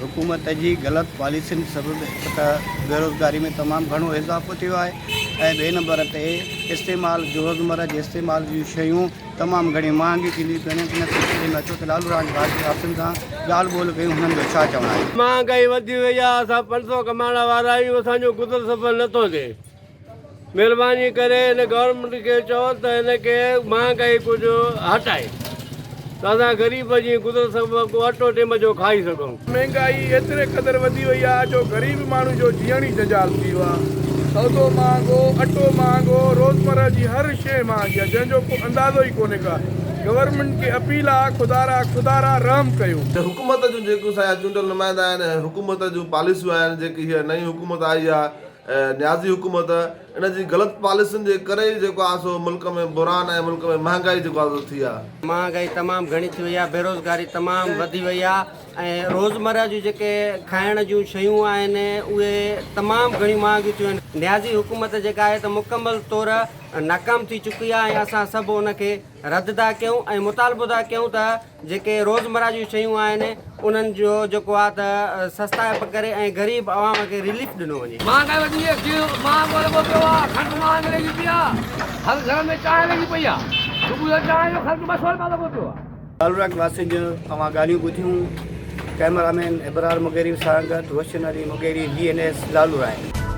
حڪومت جي غلط پاليسين سبب هڪ ته بيروزگاري ۾ تمام گهڻو اضافو ٿيو آهي ۽ ٻئي نمبر تي استعمال جو روزمره جي استعمال جون شيون تمام گهڻيون مهانگيون ٿينديون پيون وڃن ان سلسلي ۾ اچو ته لالو رانج واسين سان ڳالهه ٻولهه ڪيون هنن جو ڇا چوڻ آهي. مهانگائي وڌي وئي آهي اسان 500 ڪمائڻ وارا آهيون اسان جو گذر سفر نٿو ٿئي مھرباني ڪري ھن گورنمينٽ کي چئو ته ھن کي مھانگائي ڪجھ ھٽائي ته اسان غريب جي گذر سفر ڪو اٽو ٽيم جو کائي سگھون. مھنگائي ايتري قدر وڌي وئي آ جو غريب ماڻهو جو جيئڻ ئي جنجال ٿي ويو آ. سودو مهانگو، اٽو مهانگو، روزمره جي هر شيء مهانگي آ جنهن جو ڪو اندازو ئي ڪونهي ڪا گورنمينٽ کي اپيل آ خدارا خدارا رحم ڪيو. حڪومت جون جيڪيون اسان جا چونڊيل نمائندا آهن ۽ حڪومت جون پاليسيون آهن جيڪي هيء نئين حڪومت آئي آ نيازي حڪومت ان جي غلط پاليسين جي ڪري ئي جيڪو آهي سو ملڪ ۾ بحران ۽ ملڪ ۾ مهانگائي جيڪو آهي سو ٿي آهي. مهانگائي تمام گهڻي ٿي وئي آهي، بيروزگاري تمام وڌي وئي آهي ۽ روزمره جون جيڪي کائڻ جون شيون آهن اهي تمام گهڻيون مهانگيون ٿيون آهن. نيازي حڪومت جيڪا آهي ته مڪمل طور ناڪام ٿي چڪي آهي ۽ اسان سڀ ان کي رد ٿا ڪيون ۽ مطالبو ٿا ڪيون ته جيڪي روزمره جون شيون آهن انهن جو جيڪو آهي ته سستائپ ڪري ۽ غريب عوام کي رليف ڏنو وڃي. مهانگائي وڌي وئي، گيهه مهانگو لڳو پيو آهي، کنڊ مهانگي لڳي پئي آهي، هر گهر ۾ چانهه لڳي پئي آهي، صبح جو چانهه جو خرچ 200 رپيا لڳو پيو آهي. ڪالوراڪ واسين جون اوهان ڳالهيون ٻڌيون، ڪئميرا مين ابرار مغيري سان گڏ Roshan Ali Mugheri, B N S, Lalo Rai.